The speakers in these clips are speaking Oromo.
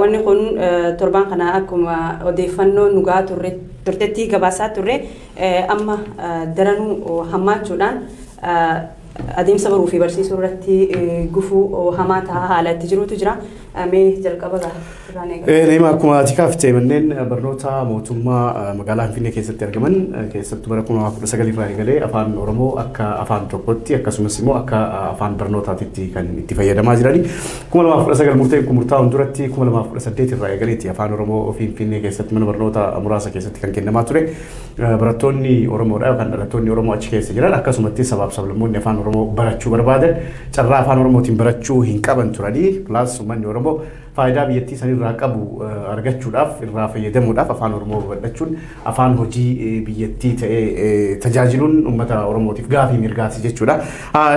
Wanni kun torbaan kana akkuma odeeffannoo nu gahaa turtetti gabaasaa turre, amma daranuu hammaachuudhaan adeemsa baruu fi barsiisuu irratti gufuu hamaa ta'a haala itti jirutu jira. Mee jalqaba irraan eegala. Neema, akkuma ati kaaftee, manneen barnoota mootummaa magaalaa Finfinnee keessatti argaman keessattuu bara 2019 irraa eegalee afaan Oromoo akka afaan tokkotti, akkasumas immoo akka afaan barnootaatitti kan itti fayyadamaa jirani. 2019 murteen kun murtaa'uun duratti 2018 irraa eegaleeti afaan Oromoo Finfinnee keessatti mana barnoota muraasa keessatti kan kennamaa ture. Barattoonni Oromoodha yookaan dhalattoonni Oromoo achi keessa jiran, akkasumatti sabaaf sablammoonni afaan Oromoo barachuu barbaadan carraa afaan Oromootiin barachuu hin qaban turanii. Plus uummanni Oromoo faayidaa biyyattii sanirraa qabu argachuudhaaf, irraa fayyadamuudhaaf afaan Oromoo babal'achuun, afaan hojii biyyattii ta'ee tajaajiluun uummata Oromootiif gaafii mirgaati jechuudha.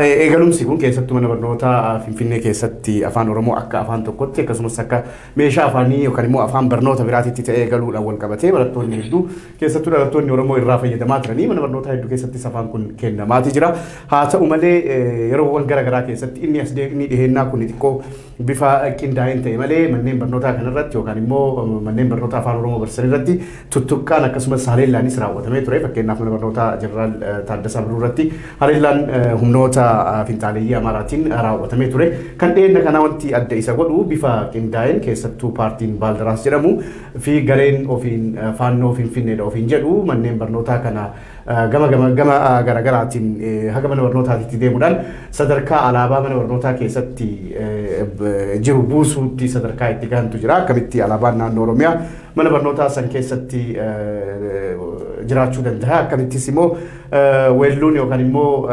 Eegalumsi kun keessattuu mana barnootaa Finfinnee keessatti afaan Oromoo akka afaan tokkotti, akkasumas akka meeshaa afaanii yookaan immoo afaan barnoota biraatitti ta'ee eegaluudhaan wal qabatee barattoonni hedduu, keessattuu dhalattoonni Oromoo irraa fayyadamaa turanii, mana barnootaa hedduu keessattis afaan kun kennamaati jira. Haa ta'u malee, yeroowwan garaagaraa keessatti inni as inni dhihennaa kun xiqqoo bifa qindaa'een ta'e malee manneen barnootaa kanarratti yookaan immoo manneen barnootaa afaan Oromoo barsiisan irratti tuttuqqaan akkasumas haleellaanis raawwatamee ture. Fakkeenyaaf, mana barnootaa Jeneraal Taaddasaa Birruu irratti haleellaan humnoota finxaaleeyyii Amaaraatiin raawwatamee ture. Kan dhiyeenya kanaa wanti adda isa godhu bifa qindaa'een keessattuu paartiin Baaldaraas jedhamu fi gareen ofiin Faannoo Finfinneedha ofiin jedhu manneen barnootaa kana gama gama gama garaagaraatiin haga mana barnootaatti deemuudhaan sadarkaa alaabaa mana barnootaa keessatti jiru buusuutti sadarkaa itti gahantu jira. Akkamitti alaabaan naannoo Oromiyaa mana barnootaa san keessatti jiraachuu danda'a? Akkamittis immoo weelluun yookaan immoo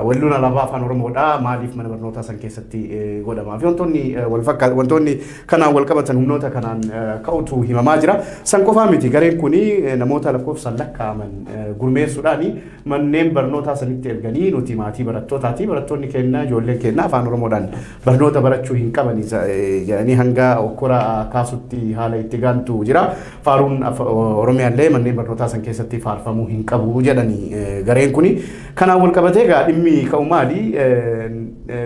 weelluun alaabaa afaan Oromoodha maaliif mana barnootaa san keessatti godhamaa? Fi wantoonni wal fakkaatu, wantoonni kanaan wal qabatan humnoota kanaan ka'utu himamaa jira. San qofaa miti, gareen kuni namoota lakkoofsaan lakkaa'aman gurmeessuudhaan manneen barnootaa sanitti erganii, nuti maatii barattootaati, barattoonni keenya, ijoolleen keenya afaan Oromoodhaan barnoota barachuu hin qaban jedhanii hanga okkora kaasutti haala itti gaantu jira. Faaruun Oromiyaallee manneen barnootaa san keessatti faarfamuu hin qabu jedhanii gareen kuni. Kanaan wal qabatee egaa dhimmi ka'u maali?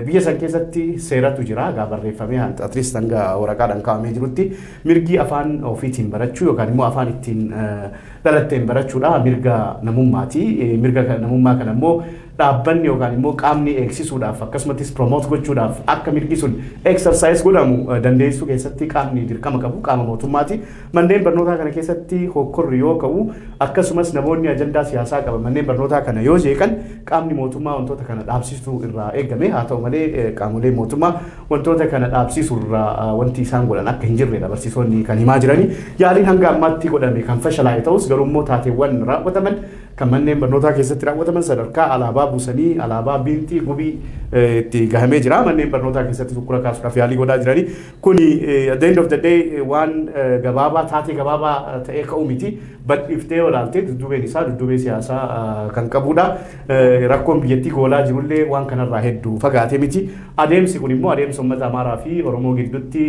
Biyya san keessatti seeratu jira egaa barreeffamee, at least hanga waraqaadhaan kaa'amee jirutti, mirgi afaan ofiitiin barachuu yookaan immoo afaan ittiin dhalatteen barachuudha mirga namummaati. Mirga namummaa kana immoo dhaabbanni yookaan immoo qaamni eegsisuudhaaf, akkasumattis promote gochuudhaaf, akka mirgi sun exercise godhamu dandeessuu keessatti qaamni dirqama qabu qaama mootummaati. Manneen barnootaa kana keessatti hokkorri yoo ka'u, akkasumas namoonni ajandaa siyaasaa qaban manneen barnootaa kana yoo jeeqan, qaamni mootummaa wantoota kana dhaabsisuu irraa eegame. Haa ta'u malee, qaamoleen mootummaa wantoota kana dhaabsisuu irraa wanti isaan godhan akka hin jirredha barsiisonni kan himaa jirani. Yaaliin hanga ammaatti godhame kan fashalaa'e ta'us, garuu immoo taateewwan raawwataman, kan manneen barnootaa keessatti raawwataman, sadarkaa alaabaa buusanii alaabaa biinxii gubii itti gahamee jira. Manneen barnootaa keessatti sukkura kaasuudhaaf yaalii godhaa jiranii. Kuni at the end of the day waan gabaabaa, taatee gabaabaa ta'ee ka'u miti. Bal'iftee olaaltee dudduubeen isaa dudduubee siyaasaa kan qabudha. Rakkoon biyyattii goolaa jirullee waan kanarraa hedduu fagaatee miti. Adeemsi kun immoo adeemsa uummata Amaaraa fi Oromoo gidduutti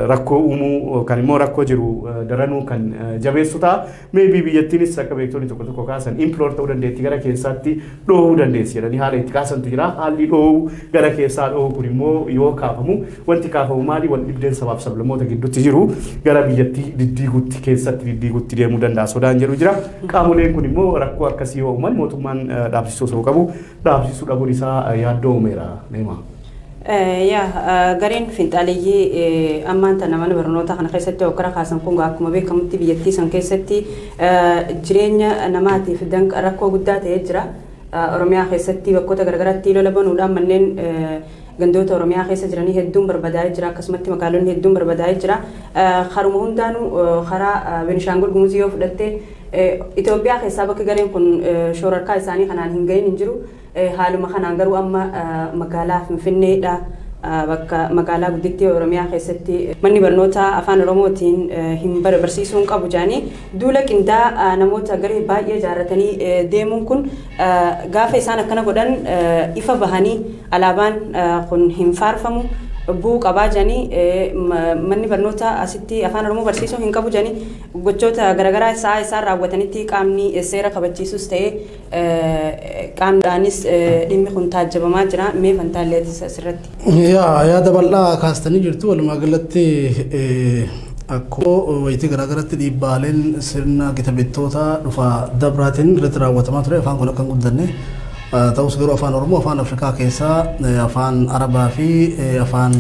rakkoo uumuu kan immoo rakkoo jiru daranuu kan jabeessu ta'a. Maybe biyyattiinis akka beektonni tokko tokko kaasan implode ta'uu dandeetti, gara keessaatti dhoowuu dandeessi jedhanii haala itti kaasantu jira. Haalli dhoowuu gara keessaa dhoowuu kun immoo yoo kaafamu, wanti kaafamu maali? Wal dhibdeen sabaaf sablammoota gidduutti jiru gara biyyattii diddiigutti, keessatti diddiigutti deemuu danda'a sodaan jedhu jira. Qaamoleen kun immoo rakkoo akkasii yoo uuman mootummaan dhaabsisuu osoo qabu dhaabsisuu dhabuun isaa yaaddoo uumeera. Neema. Yaa, gareen finxaaleeyyii ammaan tana mana barnootaa kana keessatti hokkara kaasan kun akkuma beekamutti biyyattii san keessatti jireenya namaatiif danqa rakkoo guddaa ta'ee jira. Oromiyaa keessatti bakkoota garagaraatti lola banuudhaan manneen gandoota Oromiyaa keessa jiranii hedduun barbadaa'ee jira, akkasumatti magaalonni hedduun barbadaa'ee jira. Karuma hundaanuu karaa Benishaangul Gumuzii yoo fudhatte, Itoophiyaa keessaa bakki gareen kun shoorarkaa isaanii kanaan hin gahin hin jiru. Haaluma kanaan garuu amma magaalaa Finfinneedha. Bakka magaalaa guddittii Oromiyaa keessatti manni barnootaa afaan Oromootiin hin barsiisuu hin qabu jedhanii duula qindaa namoota garee baay'ee ijaarratanii deemuun kun, gaafa isaan akkana godhan ifa bahanii alaabaan kun hin faarfamu. bu'uu qabaa jedhanii, manni barnootaa asitti afaan Oromoo barsiisuu hin qabu jedhanii gochoota garaagaraa isaa isaan raawwatanitti qaamni seera kabachiisus ta'ee qaamdhaanis dhimmi kun taajjabamaa jira. Mee Fantaalleetis asirratti. Yaa, yaada bal'aa kaastanii jirtu. Walumaa galatti akkuma wayitii garaagaratti dhiibbaaleen sirna gita bittoota dhufa dabraatiin irratti raawwatamaa ture, afaan kun akka hin guddanne ta'us, garuu Afaan Oromoo afaan Afrikaa keessaa afaan Arabaa fi afaan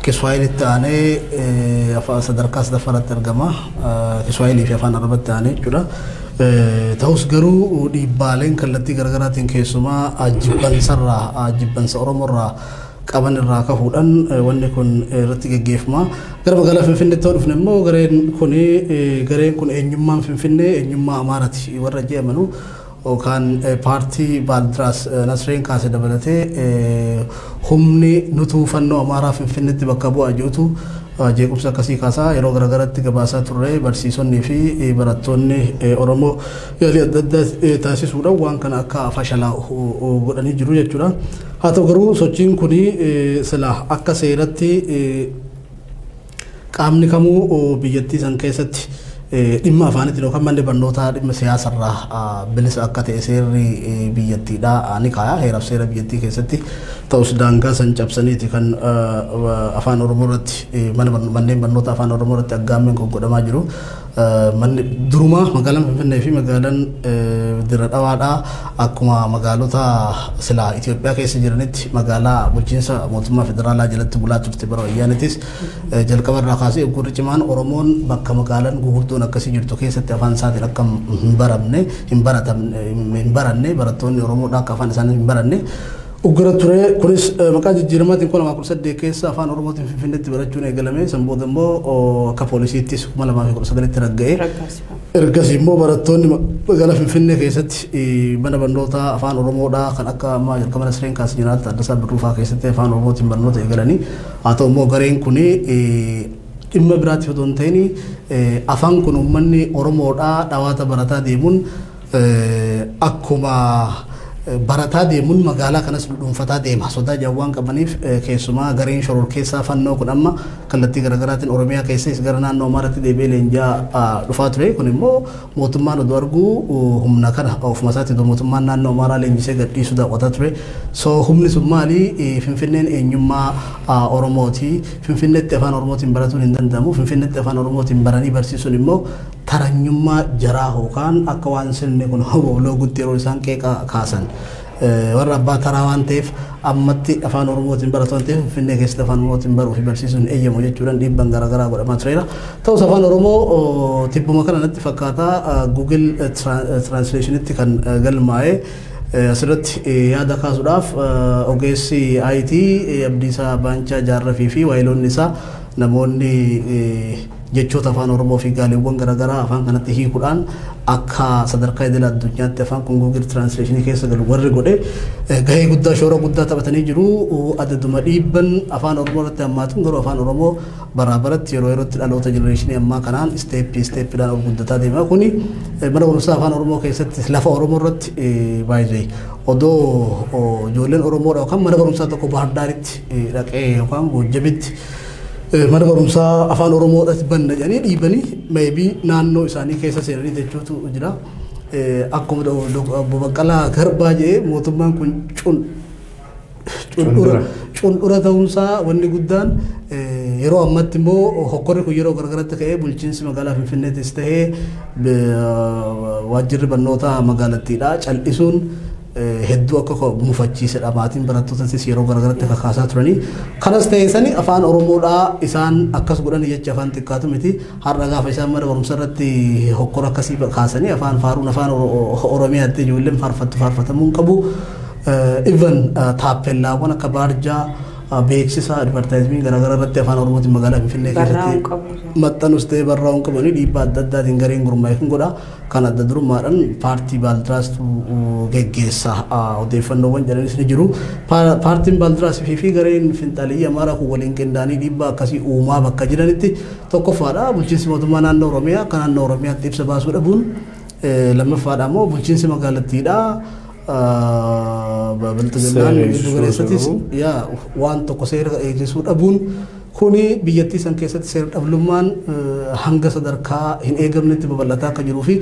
Kiswaahilitti aanee afaan sadarkaa sadaffaarratti argama. Kiswaahilii fi afaan Arabatti aanee jechuudha. Ta'us garuu dhiibbaaleen kallattii garaagaraatiin, keessumaa jibbansarraa, jibbansa Oromoorraa qaban irraa kahuudhaan, wanni kun irratti geggeeffama. Gara magaalaa Finfinneetti yoo dhufne immoo, gareen kun eenyummaan Finfinnee eenyummaa Amaarati warra jedhamanu yookaan paartii Baaldiraas Nasreen kaase dabalatee, humni nutuu fannoo Amaaraa Finfinneetti bakka bu'aa jirutu jeequmsa akkasii kaasaa yeroo garaagaratti gabaasaa turre. Barsiisonnii fi barattoonni Oromoo yaalii adda addaa taasisuudhaan waan kana akka fashalaa'u godhanii jiru jechuudha. Haa ta'u garuu sochiin kun sila akka seeratti qaamni kamuu biyyattii san keessatti dhimma afaanitti yookaan manni barnootaa dhimma siyaasarraa bilisa akka ta'e seerri biyyattiidha ni kaaya heeraaf seera biyyattii keessatti. Ta'us daangaa san cabsaniiti kan Afaan Oromoo irratti, manneen barnoota Afaan Oromoo irratti aggaammeen kun godhamaa jiru. Manni durumaa magaalaan Finfinnee fi magaalaan Dirra Dhawaadhaa akkuma magaalota silaa Itoophiyaa keessa jiranitti magaalaa bulchiinsa mootummaa federaalaa jalatti bulaa turte. Bara wayyaanitis jalqaba irraa kaasee uggurri cimaan Oromoon bakka magaalaan gugurdoon akkasii jirtu keessatti afaan isaatiin akka hin baramne, hin baratamne, hin baranne, barattoonni Oromoodhaa akka afaan isaanii hin baranne uggura ture. Kunis maqaa jijjiiramaatiin 2018 keessa Afaan Oromootiin Finfinneetti barachuun eegalame. San booda immoo akka poolisiittis 2019tti ragga'e. Ergasii immoo barattoonni magaalaa Finfinnee keessatti mana barnootaa Afaan Oromoodhaa kan akka ammaa jalqaba Nasreen Kaas Jeneraal Taaddasaa Birruufaa keessatti Afaan Oromootiin barnoota eegalanii. Haa ta'u immoo gareen kuni dhimma biraatti otoo hin ta'in, afaan kun uummanni Oromoodhaa dhawaata barataa deemuun, akkuma barataa deemuun magaalaa kanas dhuunfataa deema sodaa jawwaan qabaniif, keessumaa gareen shororkeessaa fannoo kun amma kallattii garaagaraatiin Oromiyaa keessas gara naannoo Amaaraatti deebi'ee leenjaa dhufaa ture. Kun immoo mootummaan oduu arguu humna kana ofuma isaatiin mootummaan naannoo Amaaraa leenjisee gadhiisuu daawwataa ture. So humni sun maali? Finfinneen eenyummaa Oromooti. Finfinneetti Afaan Oromootiin baratuun hin danda'amu. Finfinneetti Afaan Oromootiin baranii barsiisuun immoo taranyummaa jaraa yookaan akka waan sirni kun loogutti yeroo isaan qeeqa kaasan, warra abbaa taraa waan ta'eef, ammatti Afaan Oromootiin baratu waan ta'eef, Finfinnee keessatti Afaan Oromootiin baruu fi barsiisuun eeyyamu jechuudhaan dhiibban garaagaraa godhamaa tureera. Ta'us Afaan Oromoo tibbuma kana natti fakkaata Google Translationitti kan galmaa'e. Asirratti yaada kaasuudhaaf, ogeessi IT Abdiisaa Baancaa Jaarrafii fi waayiloonni isaa, namoonni jechoota Afaan Oromoo fi gaaleewwan garaagaraa afaan kanatti hiikuudhaan akka sadarkaa idil addunyaatti afaan kun Google Translation keessa galu warri godhe, gahee guddaa, shoora guddaa taphatanii jiru. Adaduma dhiibban Afaan Oromoo irratti hammaatuun garuu Afaan Oromoo baraa baratti, yeroo yerootti, dhaloota generation ammaa kanaan step stepiidhaan ol guddataa deema. Kuni mana barumsaa Afaan Oromoo keessatti, lafa Oromoo irratti baay'ee odoo ijoolleen Oromoodha yookaan mana barumsaa tokko Baahar Daaritti dhaqee yookaan Goojjamitti mana barumsaa Afaan Oromoodhaatti banna jedhanii dhiibanii, maybe naannoo isaanii keessa seenanii jechuutu jira. Akkuma Obbo Baqqalaa Garbaa jedhee, mootummaan kun cundhura ta'uunsaa wanni guddaan yeroo ammatti immoo hokkorri kun yeroo garagaratti ka'ee bulchiinsi magaalaa Finfinneetis ta'ee waajjirri barnootaa magaalattiidha cal'isuun hedduu akka mufachiisedha. Maatiin barattootatis yeroo garagaratti kakaasaa turanii. Kanas ta'e sani, Afaan Oromoodhaa isaan akkas godhanii jecha afaan xiqqaatu miti. Har'a gaafa isaan mana barumsa irratti hokkora akkasii kaasanii, afaan faaruun Afaan Oromiyaatti ijoolleen faarfattu faarfatamuu hin qabu. Even taappeellaawwan akka baarjaa beeksisa advertisement garaagaraa irratti Afaan Oromootiin magaalaa Finfinnee keessatti maxxanus ta'ee barraa'uu hin qabanii dhiibbaa adda addaatiin gareen gurmaa'e kun godha. Kan adda durummaadhaan paartii Baaldiraastu geggeessa odeeffannoowwan jedhanis ni jiru. Paartiin Baaldiraas fi gareen finxaaliyyi Amaaraa kun waliin qindaanii dhiibbaa akkasii uumaa bakka jiranitti, tokkoffaadha bulchiinsi mootummaa naannoo Oromiyaa akka naannoo Oromiyaatti ibsa baasuu dhabuun, lammaffaadha immoo bulchiinsi magaalattiidha. Bilxiginnaan giddu galeessattis yaa waan tokko seera eegsisuu dhabuun kuni biyyattii san keessatti seera dhablummaan hanga sadarkaa hin eegamnetti babal'ataa akka jiruu fi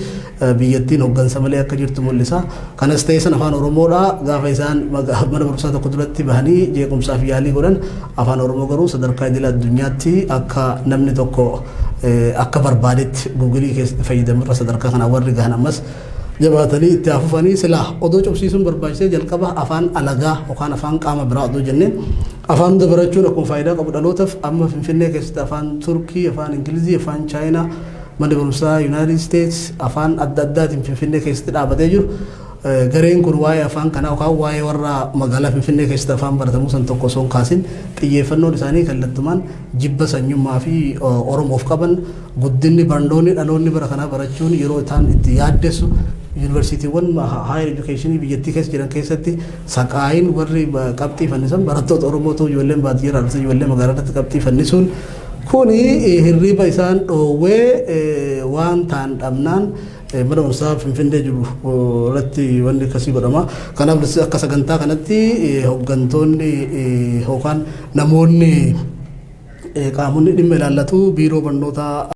biyyattiin hoggansa malee akka jirtu mul'isa. Kanas ta'e san afaan Oromoodha gaafa isaan mana barumsaa tokko duratti bahanii jeequmsaaf yaalii godhan, afaan Oromoo garuu sadarkaa idil addunyaatti akka namni tokko akka barbaadetti Googleii keessatti fayyadamu irra sadarkaa kanaa warri gahan ammas jabaatanii itti hafufanii. Silaa odoo cobsiisuun barbaachisee jalqaba afaan alagaa yookaan afaan qaama biraa odoo jennee, afaan hunda barachuun akkuma faayidaa qabu dhalootaaf, amma Finfinnee keessatti afaan Turkii, afaan Ingilizii, afaan Chaayinaa, manni barumsaa United States afaan adda addaatiin Finfinnee keessatti dhaabatee jiru. Gareen kun waa'ee afaan kanaa yookaan waa'ee warra magaalaa Finfinnee keessatti afaan baratamuu san tokko osoo hin kaasin, xiyyeeffannoon isaanii kallattumaan jibba sanyummaa fi Oromoof qaban, guddinni barnoonni dhaloonni bara kanaa barachuun yeroo isaan itti yaaddessu, yuunivarsiitiiwwan higher education biyyattii keessa jiran keessatti saqaayin warri qabxii fannisan barattoota Oromoo ta'u, ijoolleen baadiyyaa irraa ijoollee magaalaa irratti qabxii fannisuun kuni hirriba isaan dhoowwee waan ta'an dhabnaan mana barumsaa Finfinnee jiru irratti wanni akkasii godhama. Kanaaf akka sagantaa kanatti hooggantoonni yookaan namoonni qaamonni dhimma ilaallatu biiroo barnootaa